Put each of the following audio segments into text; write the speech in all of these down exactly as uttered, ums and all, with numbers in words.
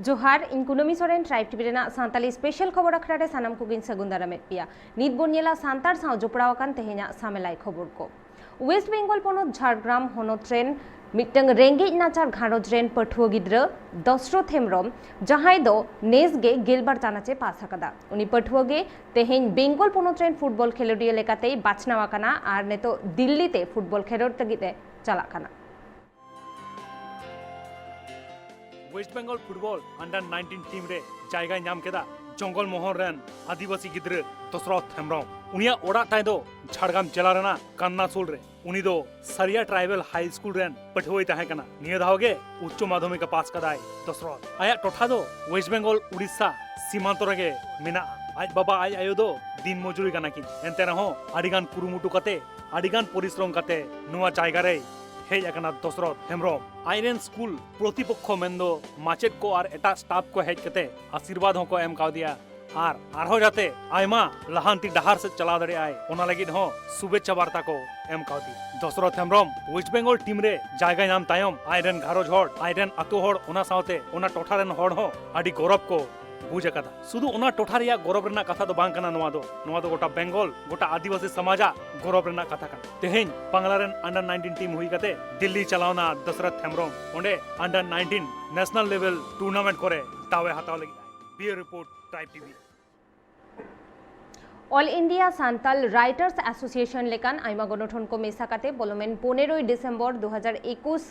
ᱡᱚᱦᱟᱨ, ᱤᱧ ᱠᱩᱱᱟᱹᱢᱤ ᱥᱚᱨᱮᱱ, ᱴᱨᱟᱭᱤᱵᱽ ᱴᱤᱵᱷᱤ ᱨᱮᱱᱟᱜ ᱥᱟᱱᱛᱟᱞᱤ ᱥᱯᱮᱥᱟᱞ ᱠᱷᱚᱵᱚᱨ ᱟᱠᱷᱲᱟ ᱨᱮ ᱥᱟᱱᱟᱢ ᱠᱚᱜᱮᱧ ᱥᱟᱹᱜᱩᱱ ᱫᱟᱨᱟᱢᱮᱫ ᱯᱮᱭᱟ᱾ ᱱᱤᱛ ᱵᱚᱱ ᱧᱮᱞᱟ ᱥᱟᱱᱛᱟᱲ ᱥᱟᱶ ᱡᱚᱯᱲᱟᱣ ᱟᱠᱟᱱ ᱛᱮᱦᱮᱧᱟᱜ ᱥᱟᱢᱮᱞᱟᱭ ᱠᱷᱚᱵᱚᱨ ᱠᱚ᱾ ᱳᱭᱮᱥᱴ ᱵᱮᱝᱜᱚᱞ ᱯᱚᱱᱚᱛ ᱡᱷᱟᱲᱜᱨᱟᱢ ᱦᱚᱱᱚᱛ ᱨᱮᱱ ᱢᱤᱫᱴᱟᱝ ᱨᱮᱸᱜᱮᱡ ᱱᱟᱪᱟᱨ ᱜᱷᱟᱨᱚᱸᱡᱽ ᱨᱮᱱ ᱯᱟᱹᱴᱷᱩᱣᱟᱹ ᱜᱤᱫᱽᱨᱟᱹ ᱫᱚᱥᱨᱚᱛᱷ ᱦᱮᱢᱵᱨᱚᱢ, ᱡᱟᱦᱟᱸᱭ ᱫᱚ ᱱᱮᱥ ᱜᱮ ᱜᱮᱞᱵᱟᱨ ᱪᱟᱱᱟᱪ ᱮ ᱯᱟᱥ ᱟᱠᱟᱫᱟ, ᱩᱱᱤ ᱯᱟᱹᱴᱷᱩᱣᱟᱹ ᱜᱮ ᱛᱮᱦᱮᱧ ᱵᱮᱝᱜᱚᱞ ᱯᱚᱱᱚᱛ ᱨᱮᱱ ᱯᱷᱩᱴᱵᱚᱞ ᱠᱷᱮᱞᱳᱰᱤᱭᱟᱹ ᱞᱮᱠᱟᱛᱮᱭ ᱵᱟᱪᱷᱱᱟᱣ ᱟᱠᱟᱱᱟ ᱟᱨ ᱱᱤᱛᱚᱜ ᱫᱤᱞᱞᱤ ᱛᱮ ᱯᱷᱩᱴᱵᱚᱞ ᱠᱷᱮᱞᱳᱰ ᱞᱟᱹᱜᱤᱫ ᱮ ᱪᱟᱞᱟᱜ ᱠᱟᱱᱟ᱾ West Bengal football under nineteen team ᱨᱮ ᱡᱟᱭᱜᱟᱭ ᱧᱟᱢ ᱠᱮᱫᱟ ᱡᱚᱝᱜᱚᱞ ᱢᱚᱦᱚᱞ ᱨᱮᱱ ᱟᱹᱫᱤᱵᱟᱹᱥᱤ ᱜᱤᱫᱽᱨᱟᱹ ᱫᱚᱥᱨᱚᱛᱷ ᱦᱮᱢᱵᱨᱚᱢ᱾ ᱩᱱᱤᱭᱟᱜ ᱚᱲᱟᱜ ᱛᱟᱭ ᱫᱚ ᱡᱷᱟᱲᱜᱨᱟᱢ ᱡᱮᱞᱟ ᱨᱮᱱᱟᱜ ᱠᱟᱱᱱᱟᱥᱳᱞ ᱨᱮ᱾ ᱩᱱᱤ ᱫᱚ ᱥᱟᱨᱤᱭᱟ ᱴᱨᱟᱭᱵᱮᱞ ᱦᱟᱭ ᱥᱠᱩᱞ ᱨᱮᱱ ᱯᱟᱹᱴᱷᱩᱣᱟᱹᱭ ᱛᱟᱦᱮᱸ ᱠᱟᱱᱟ᱾ ᱱᱤᱭᱟᱹ ᱫᱷᱟᱣ ᱜᱮ ᱩᱪᱪᱚ ᱢᱟᱫᱷᱚᱢᱤᱠ ᱮ ᱯᱟᱥ ᱠᱟᱫᱟᱭ ᱫᱚᱥᱨᱚᱛᱷ᱾ ᱟᱭᱟᱜ ᱴᱚᱴᱷᱟ ᱫᱚ ᱳᱭᱮᱥᱴ ᱵᱮᱝᱜᱚᱞ ᱩᱲᱤᱥᱥᱟ ᱥᱤᱢᱟᱱᱛᱚ ᱨᱮᱜᱮ ᱢᱮᱱᱟᱜᱼᱟ᱾ ᱟᱡ ᱵᱟᱵᱟ ᱟᱡ ᱟᱭᱳ ᱫᱚ ᱫᱤᱱ ᱢᱚᱡᱩᱨᱤ ᱠᱟᱱᱟ ᱠᱤᱱ᱾ ᱮᱱᱛᱮ ᱨᱮᱦᱚᱸ ᱟᱹᱰᱤᱜᱟᱱ ᱠᱩᱨᱩᱢᱩᱴᱩ ᱠᱟᱛᱮ, ᱟᱹᱰᱤᱜᱟᱱ ᱯᱚᱨᱤᱥᱨᱚᱢ ᱠᱟᱛᱮ ᱱᱚᱣᱟ ᱡᱟᱭᱜᱟ ᱨᱮᱭ ᱦᱮᱡ ᱟᱠᱟᱱᱟ ᱫᱚᱥᱨᱚᱛᱷ ᱦᱮᱢᱵᱨᱚᱢ᱾ ᱟᱡᱨᱮᱱ ᱥᱠᱩᱞ ᱯᱨᱚᱛᱤᱯᱚᱠᱠᱷᱚ ᱢᱮᱱᱫᱚ ᱢᱟᱪᱮᱫ ᱠᱚ ᱟᱨ ᱮᱴᱟᱜ ᱥᱴᱟᱯ ᱠᱚ ᱦᱮᱡ ᱠᱟᱛᱮ ᱟᱥᱤᱨᱵᱟᱫᱽ ᱦᱚᱸᱠᱚ ᱮᱢ ᱠᱟᱣᱫᱮᱭᱟ ᱟᱨ ᱟᱨᱦᱚᱸ ᱡᱟᱛᱮ ᱟᱭᱢᱟ ᱞᱟᱦᱟᱱᱛᱤ ᱰᱟᱦᱟᱨ ᱥᱮᱫ ᱪᱟᱞᱟᱣ ᱫᱟᱲᱮᱭᱟᱜᱼᱟᱭ, ᱚᱱᱟ ᱞᱟᱹᱜᱤᱫ ᱦᱚᱸ ᱥᱩᱵᱮᱪᱪᱷᱟ ᱵᱟᱨᱛᱟ ᱠᱚ ᱮᱢ ᱠᱟᱣᱫᱮᱭᱟ᱾ ᱫᱚᱥᱨᱚᱛᱷ ᱦᱮᱢᱵᱨᱚᱢ ᱳᱭᱮᱥᱴ ᱵᱮᱝᱜᱚᱞ ᱴᱤᱢ ᱨᱮ ᱡᱟᱭᱜᱟ ᱧᱟᱢ ᱛᱟᱭᱚᱢ ᱟᱡᱨᱮᱱ ᱜᱷᱟᱨᱚᱸᱡᱽ ᱦᱚᱲ, ᱟᱡᱨᱮᱱ ᱟᱛᱳ ᱦᱚᱲ, ᱚᱱᱟ ᱥᱟᱶᱛᱮ ᱚᱱᱟ ᱴᱚᱴᱷᱟ ᱨᱮᱱ ᱦᱚᱲ ᱦᱚᱸ ᱟᱹᱰᱤ ᱜᱚᱨᱚᱵᱽ ᱠᱚ ᱵᱩᱡᱽ ᱟᱠᱟᱫᱟ᱾ ᱥᱩᱫᱷᱩ ᱚᱱᱟ ᱴᱚᱴᱷᱟ ᱨᱮᱭᱟᱜ ᱜᱚᱨᱚᱵᱽ ᱨᱮᱱᱟᱜ ᱠᱟᱛᱷᱟ ᱫᱚ ᱵᱟᱝ ᱠᱟᱱᱟ ᱱᱚᱣᱟ ᱫᱚ, ᱱᱚᱣᱟ ᱫᱚ ᱜᱚᱴᱟ ᱵᱮᱝᱜᱚᱞ, ᱜᱚᱴᱟ ᱟᱹᱫᱤᱵᱟᱹᱥᱤ ᱥᱚᱢᱟᱡᱟᱜ ᱜᱚᱨᱚᱵᱽ ᱨᱮᱱᱟᱜ ᱠᱟᱛᱷᱟ ᱠᱟᱱᱟ᱾ ᱛᱮᱦᱮᱧ ᱵᱟᱝᱞᱟ ᱨᱮᱱ under nineteen ᱴᱤᱢ ᱦᱩᱭ ᱠᱟᱛᱮ ᱫᱤᱞᱞᱤ ᱪᱟᱞᱟᱣᱱᱟ ᱫᱚᱥᱨᱚᱛᱷ ᱦᱮᱢᱵᱨᱚᱢ᱾ ᱚᱸᱰᱮ under nineteen national level tournament ᱠᱚᱨᱮ ᱫᱟᱣ ᱮ ᱦᱟᱛᱟᱣ ᱞᱟᱹᱜᱤᱫ᱾ Bureau report, tribe TV. All India Santal Writers Association ᱞᱮᱠᱟᱱ ᱟᱭᱢᱟ ᱜᱚᱱᱚᱴᱷᱚᱱ ᱠᱚ ᱢᱮᱥᱟ ᱠᱟᱛᱮ ᱵᱚᱞᱚᱢᱮᱱ ᱯᱚᱱᱮᱨᱚᱭ ᱰᱤᱥᱮᱢᱵᱚᱨ ᱫᱩ ᱦᱟᱡᱟᱨ ᱮᱠᱩᱥ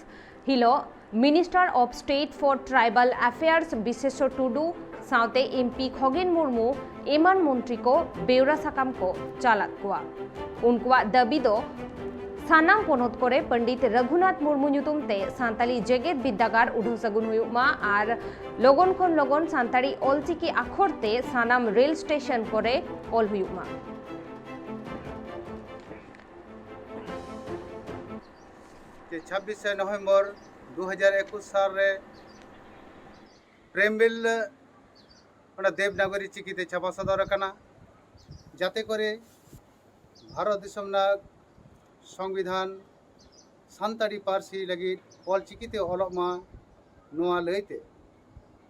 ᱦᱤᱞᱳᱜ Minister of State for Tribal Affairs ᱵᱤᱥᱮᱥᱚ ᱴᱩᱰᱩ ᱥᱟᱶᱛᱮ ᱮᱢᱯᱤ ᱠᱷᱚᱜᱮᱱ ᱢᱩᱨᱢᱩ ᱮᱢᱟᱱ ᱢᱚᱱᱛᱨᱤ ᱠᱚ ᱵᱮᱣᱨᱟ ᱥᱟᱠᱟᱢ ᱠᱚ ᱪᱟᱞᱟᱫ ᱠᱚᱣᱟ᱾ ᱩᱱᱠᱩᱣᱟᱜ ᱫᱟᱹᱵᱤ ᱫᱚ ᱥᱟᱱᱟᱢ ᱯᱚᱱᱚᱛ ᱠᱚᱨᱮ ᱯᱚᱱᱰᱤᱛ ᱨᱟᱹᱜᱷᱩᱱᱟᱛᱷ ᱢᱩᱨᱢᱩ ᱧᱩᱛᱩᱢ ᱛᱮ ᱥᱟᱱᱛᱟᱞᱤ ᱡᱮᱜᱮᱛ ᱵᱤᱨᱫᱟᱹᱜᱟᱲ ᱩᱰᱷᱟᱹᱣ ᱥᱟᱹᱜᱩᱱ ᱦᱩᱭᱩᱜ ᱢᱟ ᱟᱨ ᱞᱚᱜᱚᱱ ᱠᱷᱚᱱ ᱞᱚᱜᱚᱱ ᱥᱟᱱᱛᱟᱲᱤ ᱚᱞᱪᱤᱠᱤ ᱟᱠᱷᱚᱨ ᱛᱮ ᱥᱟᱱᱟᱢ ᱨᱮᱞ ᱥᱴᱮᱥᱚᱱ ᱠᱚᱨᱮ ᱚᱞ ᱦᱩᱭᱩᱜ ᱢᱟ᱾ ᱡᱮ ᱪᱷᱟᱵᱵᱤᱥᱮ ᱱᱚᱵᱷᱮᱢᱵᱚᱨ ᱫᱩ ᱦᱟᱡᱟᱨ ᱮᱠᱩᱥ ᱥᱟᱞ ᱨᱮ ᱯᱨᱮᱢᱵᱤᱞ ᱚᱱᱟ ᱫᱮᱵᱽᱱᱟᱜᱚᱨᱤ ᱪᱤᱠᱤᱛᱮ ᱪᱷᱟᱯᱟ ᱥᱚᱫᱚᱨ ᱟᱠᱟᱱᱟ, ᱡᱟᱛᱮ ᱠᱚᱨᱮ ᱵᱷᱟᱨᱚᱛ ᱫᱤᱥᱚᱢ ᱨᱮᱱᱟᱜ ᱥᱚᱝᱵᱤᱫᱷᱟᱱ ᱥᱟᱱᱛᱟᱲᱤ ᱯᱟᱹᱨᱥᱤ ᱞᱟᱹᱜᱤᱫ ᱚᱞ ᱪᱤᱠᱤᱛᱮ ᱚᱞᱚᱜ ᱢᱟ, ᱱᱚᱣᱟ ᱞᱟᱹᱭᱛᱮ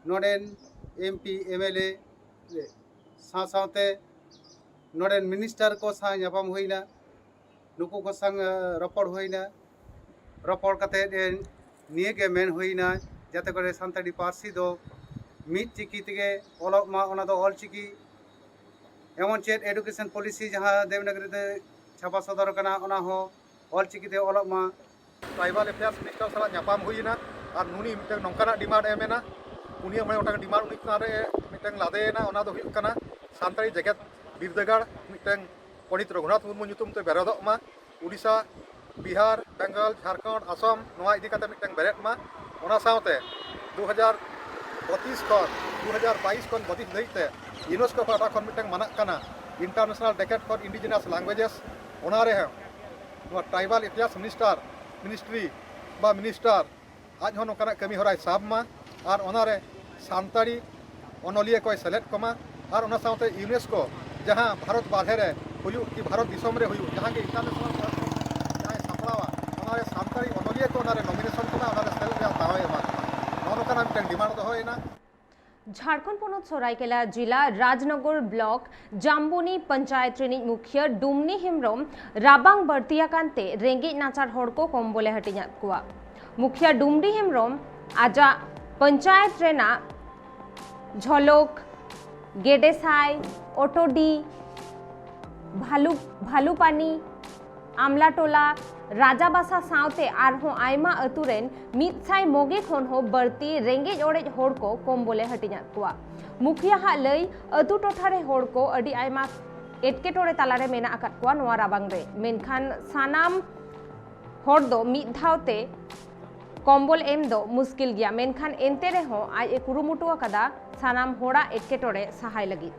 ᱱᱚᱰᱮᱱ M P M L A ᱥᱟᱶ ᱥᱟᱶᱛᱮ ᱱᱚᱰᱮᱱ ᱢᱤᱱᱤᱥᱴᱟᱨ ᱠᱚ ᱥᱟᱶ ᱧᱟᱯᱟᱢ ᱦᱩᱭᱱᱟ, ᱱᱩᱠᱩ ᱠᱚ ᱥᱟᱶ ᱨᱚᱯᱚᱲ ᱦᱩᱭᱱᱟ᱾ ᱨᱚᱯᱚᱲ ᱠᱟᱛᱮᱫ ᱱᱤᱭᱟᱹ ᱜᱮ ᱢᱮᱱ ᱦᱩᱭᱱᱟ, ᱡᱟᱛᱮ ᱠᱚᱨᱮ ᱥᱟᱱᱛᱟᱲᱤ ᱯᱟᱹᱨᱥᱤ ᱫᱚ ᱢᱤᱫ ᱪᱤᱠᱤ ᱛᱮᱜᱮ ᱚᱞᱚᱜ ᱢᱟ, ᱚᱱᱟ ᱫᱚ ᱚᱞ ᱪᱤᱠᱤ᱾ ᱮᱢᱚᱱ ᱪᱮᱫ ᱮᱰᱩᱠᱮᱥᱚᱱ ᱯᱚᱞᱤᱥᱤ ᱡᱟᱦᱟᱸ ᱫᱮᱵᱽᱱᱟᱜᱚᱨᱤ ᱛᱮ ᱪᱷᱟᱯᱟ ᱥᱚᱫᱚᱨ ᱟᱠᱟᱱᱟ, ᱚᱱᱟ ᱦᱚᱸ ᱚᱞ ᱪᱤᱠᱤ ᱛᱮ ᱚᱞᱚᱜ ᱢᱟ᱾ ᱴᱨᱟᱭᱵᱟᱞ ᱮᱯᱷᱮᱭᱟᱨᱥ ᱢᱤᱱᱤᱥᱴᱟᱨ ᱥᱟᱞᱟᱜ ᱧᱟᱯᱟᱢ ᱦᱩᱭᱮᱱᱟ ᱟᱨ ᱱᱩᱱᱤ ᱢᱤᱫᱴᱟᱝ ᱱᱚᱝᱠᱟᱱᱟᱜ ᱰᱤᱢᱟᱱᱰ ᱮ ᱮᱢ ᱮᱱᱟ᱾ ᱩᱱᱤᱭᱟᱜ ᱢᱚᱬᱮ ᱜᱚᱴᱟᱝ ᱰᱤᱢᱟᱱᱰ ᱩᱱᱤ ᱪᱮᱛᱟᱱ ᱨᱮ ᱢᱤᱫᱴᱟᱝ ᱞᱟᱫᱮᱭᱮᱱᱟ, ᱚᱱᱟ ᱫᱚ ᱦᱩᱭᱩᱜ ᱠᱟᱱᱟ ᱥᱟᱱᱛᱟᱲᱤ ᱡᱮᱜᱮᱛ ᱵᱤᱨᱫᱟᱹᱜᱟᱲ ᱢᱤᱫᱴᱟᱝ ᱯᱚᱱᱰᱤᱛ ᱨᱚᱜᱷᱩᱱᱟᱛᱷ ᱢᱩᱨᱢᱩ ᱧᱩᱛᱩᱢ ᱛᱮ ᱵᱮᱨᱮᱫᱚᱜ ᱢᱟ᱾ ᱩᱰᱤᱥᱟ, ᱵᱤᱦᱟᱨ, ᱵᱮᱝᱜᱚᱞ, ᱡᱷᱟᱲᱠᱷᱚᱸᱰ, ᱟᱥᱟᱢ, ᱱᱚᱣᱟ ᱤᱫᱤ ᱠᱟᱛᱮ ᱢᱤᱫᱴᱟᱝ ᱵᱮᱨᱮᱫ ᱢᱟ᱾ ᱚᱱᱟ ᱥᱟᱶᱛᱮ ᱫᱩ ᱦᱟᱡᱟᱨ ᱯᱚᱸᱪᱤᱥ ᱠᱷᱚᱱ ᱫᱩ ᱦᱟᱡᱟᱨ ᱵᱟᱭᱤᱥ ᱠᱷᱚᱱ ᱵᱟᱹᱛᱤᱥ ᱫᱷᱟᱹᱵᱤᱡ ᱛᱮ ᱤᱭᱩᱱᱮᱥᱠᱳ ᱯᱟᱦᱴᱟ ᱠᱷᱚᱱ ᱢᱤᱫᱴᱟᱝ ᱢᱟᱱᱟᱜ ᱠᱟᱱᱟ International Decade for Indigenous Languages, ᱚᱱᱟ ᱨᱮᱦᱚᱸ ᱱᱚᱣᱟ ᱴᱨᱟᱭᱵᱟᱞ ᱮᱯᱷᱮᱭᱟᱨᱥ ᱢᱤᱱᱤᱥᱴᱟᱨ, ᱢᱤᱱᱤᱥᱴᱨᱤ ᱵᱟ ᱢᱤᱱᱤᱥᱴᱟᱨ ᱟᱡ ᱦᱚᱸ ᱱᱚᱝᱠᱟᱱᱟᱜ ᱠᱟᱹᱢᱤ ᱦᱚᱨᱟᱭ ᱥᱟᱵ ᱢᱟ ᱟᱨ ᱚᱱᱟᱨᱮ ᱥᱟᱱᱛᱟᱲᱤ ᱚᱱᱚᱞᱤᱭᱟᱹ ᱠᱚᱭ ᱥᱮᱞᱮᱫ ᱠᱚᱢᱟ᱾ ᱟᱨ ᱚᱱᱟ ᱥᱟᱶᱛᱮ ᱤᱭᱩᱱᱮᱥᱠᱳ ᱡᱟᱦᱟᱸ ᱵᱷᱟᱨᱚᱛ ᱵᱟᱨᱦᱮ ᱨᱮ ᱦᱩᱭᱩᱜ ᱠᱤ ᱵᱷᱟᱨᱚᱛ ᱫᱤᱥᱚᱢ ᱨᱮ ᱦᱩᱭᱩᱜ ᱡᱟᱦᱟᱸ ᱜᱮ ᱤᱱᱴᱟᱨᱱᱮᱥᱚᱱᱟᱞ ᱡᱟᱦᱟᱸᱭ ᱥᱟᱯᱲᱟᱣᱟ, ᱚᱱᱟᱨᱮ ᱥᱟᱱᱛᱟᱲᱤ ᱚᱱᱚᱞᱤᱭᱟᱹ ᱠᱚ ᱚᱱᱟᱨᱮ ᱱᱚᱢᱤᱱᱮᱥᱚᱱ ᱠᱚᱢᱟ, ᱚᱱᱟᱨᱮ ᱥᱮᱞᱮᱫ ᱨᱮᱭᱟᱜ ᱫᱟᱣ ᱮ ᱮᱢᱟ ᱠᱚᱢᱟ᱾ ᱱᱚᱜᱼᱚ ᱱᱚᱝᱠᱟᱱᱟᱜ ᱢᱤᱫᱴᱟᱝ ᱰᱤᱢᱟᱱᱰ ᱫᱚᱦᱚᱭᱮᱱᱟ᱾ ᱡᱷᱟᱲᱠᱷᱚᱸᱰ ᱯᱚᱱᱚᱛ ᱥᱚᱨᱟᱭᱠᱮᱞᱟ ᱡᱤᱞᱟ ᱨᱟᱡᱽᱱᱚᱜᱚᱨ ᱵᱞᱚᱠ ᱡᱟᱢᱵᱩᱱᱤ ᱯᱚᱧᱪᱟᱭᱮᱛ ᱨᱤᱱᱤᱡ ᱢᱩᱠᱷᱤᱭᱟᱹ ᱰᱩᱢᱱᱤ ᱦᱮᱢᱵᱨᱚᱢ ᱨᱟᱵᱟᱝ ᱵᱟᱹᱲᱛᱤ ᱟᱠᱟᱱ ᱛᱮ ᱨᱮᱸᱜᱮᱡ ᱱᱟᱪᱟᱨ ᱦᱚᱲ ᱠᱚ ᱠᱚᱢᱵᱚᱞᱮ ᱦᱟᱹᱴᱤᱧᱟᱫ ᱠᱚᱣᱟ᱾ ᱢᱩᱠᱷᱤᱭᱟᱹ ᱰᱩᱢᱱᱤ ᱦᱮᱢᱵᱨᱚᱢ ᱟᱡᱟᱜ ᱯᱚᱧᱪᱟᱭᱮᱛ ᱨᱮᱱᱟᱜ ᱡᱷᱚᱞᱚᱠ, ᱜᱮᱰᱮᱥᱟᱭ, ᱚᱴᱚᱰᱤ, ᱵᱷᱟᱞᱩ ᱵᱷᱟᱞᱩᱯᱟᱱᱤ, ᱟᱢᱞᱟᱴᱚᱞᱟ, ᱨᱟᱡᱟᱵᱟᱥᱟ ᱥᱟᱶᱛᱮ ᱟᱨᱦᱚᱸ ᱟᱭᱢᱟ ᱟᱹᱛᱩ ᱨᱮᱱ ᱢᱤᱫ ᱥᱟᱭ ᱢᱚᱜᱮ ᱠᱷᱚᱱ ᱦᱚᱸ ᱵᱟᱹᱲᱛᱤ ᱨᱮᱸᱜᱮᱡ ᱚᱲᱮᱡ ᱦᱚᱲ ᱠᱚ ᱠᱚᱢᱵᱚᱞᱮ ᱦᱟᱹᱴᱤᱧᱟᱫ ᱠᱚᱣᱟ᱾ ᱢᱩᱠᱷᱤᱭᱟᱹ ᱦᱟᱜ ᱞᱟᱹᱭ, ᱟᱹᱛᱩ ᱴᱚᱴᱷᱟ ᱨᱮ ᱦᱚᱲ ᱠᱚ ᱟᱹᱰᱤ ᱟᱭᱢᱟ ᱮᱴᱠᱮᱴᱚᱬᱮ ᱛᱟᱞᱟᱨᱮ ᱢᱮᱱᱟᱜ ᱟᱠᱟᱫ ᱠᱚᱣᱟ ᱱᱚᱣᱟ ᱨᱟᱵᱟᱝ ᱨᱮ, ᱢᱮᱱᱠᱷᱟᱱ ᱥᱟᱱᱟᱢ ᱦᱚᱲ ᱫᱚ ᱢᱤᱫ ᱫᱷᱟᱣ ᱛᱮ ᱠᱚᱢᱵᱚᱞ ᱮᱢ ᱫᱚ ᱢᱩᱥᱠᱤᱞ ᱜᱮᱭᱟ, ᱢᱮᱱᱠᱷᱟᱱ ᱮᱱᱛᱮ ᱨᱮᱦᱚᱸ ᱟᱡ ᱮ ᱠᱩᱨᱩᱢᱩᱴᱩ ᱟᱠᱟᱫᱟ ᱥᱟᱱᱟᱢ ᱦᱚᱲᱟᱜ ᱮᱴᱠᱮᱴᱚᱬᱮ ᱥᱟᱦᱟᱭ ᱞᱟᱹᱜᱤᱫ᱾